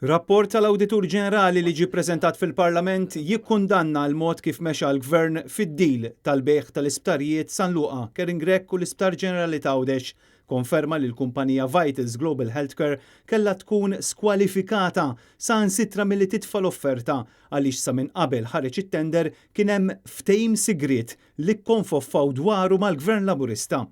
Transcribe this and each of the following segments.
Rapport tal-Awditur Ġenerali li ġie ppreżentat fil-Parlament jikkundanna l-mod kif mexa l-Gvern fid-deal tal-bejgħ tal-isptarijiet San Luqa, Karen Grech u l-Isptar Ġenerali t'Għawdex. Konferma li l-kumpanija Vitals Global Healthcare kellha tkun skwalifikata saħansitra milli titfa' l-offerta għaliex sa minn qabel ħareġ it-tender kien hemm ftehim sigriet li kkonfoffaw dwaru mal-Gvern Laburista.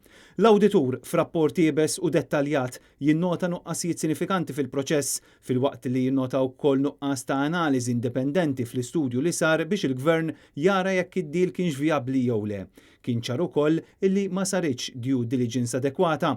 L-Awditur, f'rapport iebes u dettaljat, jinnota nuqqasijiet sinifikanti fil-proċess, filwaqt li jinnota wkoll nuqqas ta' analiżi indipendenti fl-istudju li sar biex il-Gvern jara jekk id-deal kienx vijabbli jew le. Kien ċar ukoll illi ma saritx due diligence adekwata.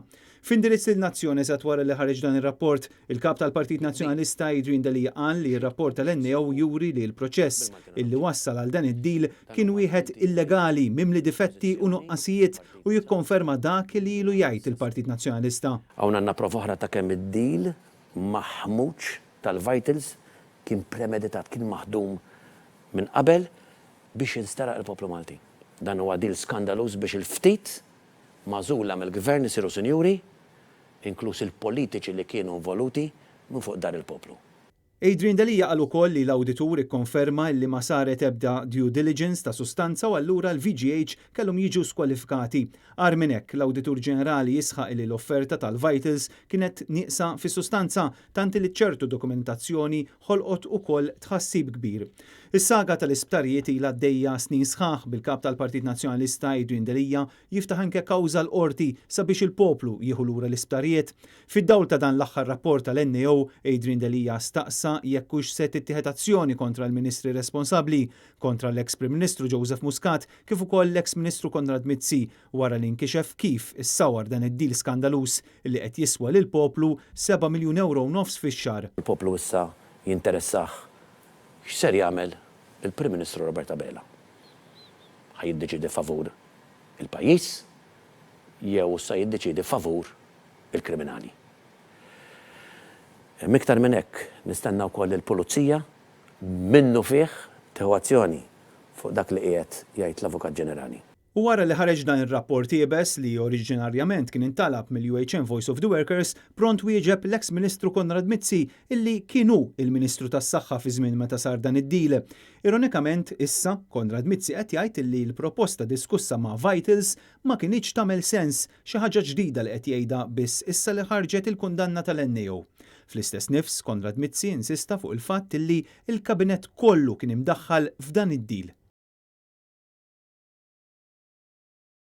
F'indirizz lin-nazzjon eżatt wara li ħareġ dan ir-rapport, il-Kap tal-Partit Nazzjonalista Adrian Delia qal li r-rapport tal-NAO juri li l-proċess illi wassal għal dan id-deal kien wieħed illegali, mimli difetti u nuqqasijiet u jikkonferma dak li ilu jgħid il-Partit Nazzjonalista. Hawn għandna prova oħra ta' kemm id-deal maħmuġ tal-Vitals kien premeditat, kien maħdum minn qabel biex jinsteraq il-poplu Malti. Dan huwa deal skandaluż biex il-ftit magħżula mill-Gvern isiru sinjuri, inkluż il-politiċi li kienu involuti, minn fuq dar il-poplu. Adrian Delia qal ukoll li l-awditur ikkonferma illi ma saret ebda due diligence ta' sustanza u allura l-VGH kellhom jiġu skwalifikati. Agħar minn hekk, l-Awditur Ġenerali jisħaq illi l-offerta tal-Vitals kienet nieqsa fis-sustanza tant illi ċertu dokumentazzjoni ħolqot ukoll tħassib kbir. Is-saga tal-isptarijiet ilha għaddejja snin sħaħ, bil-Kap tal-Partit Nazzjonalista Adrian Delia jiftaħ anke kawża l-Qorti sabiex il-poplu jieħu lura l-isptarijiet. Fid-dawl ta' dan l-aħħar rapport tal-NAO, Adrian Delia staqsa jekk hux se tittieħed azzjoni kontra l-Ministri responsabbli, kontra l-eks Prim Ministru Joseph Muscat kif ukoll l-eks Ministru Konrad Mizzi wara li nkixef kif issawar dan id-deal skandaluż li qed jiswa lill-poplu seba' miljun ewro u nofs fix-xahar. Il-poplu issa jinteressah x'ser jagħmel il-Prim Ministru Robert Abela. Ħa jiddeċiedi favur il-pajjiż jew sa jiddeċiedi favur il-kriminali. Hemm iktar minn hekk, nistenna wkoll li l-Pulizija minnufih tieħu azzjoni fuq dak li qiegħed jgħid l-Avukat Ġenerali. U wara li ħareġ dan ir-rapport iebes li oriġinarjament kien intalab mill-UHM Voice of the Workers, pront wieġeb l-eks Ministru Konrad Mizzi illi kien hu il-Ministru tas-Saħħa fi żmien meta sar dan id-deal. Ironikament, issa, Konrad Mizzi qed jgħid illi l-proposta diskussa ma' Vitals ma kinitx tagħmel sens, xi ħaġa ġdida li qed jgħidha biss issa li ħarġet il-kundanna tal-NAO. Fl-istess nifs, Konrad Mizzi insista fuq il-fatt illi l-Kabinett kollu kien imdaħħal f'dan id-deal.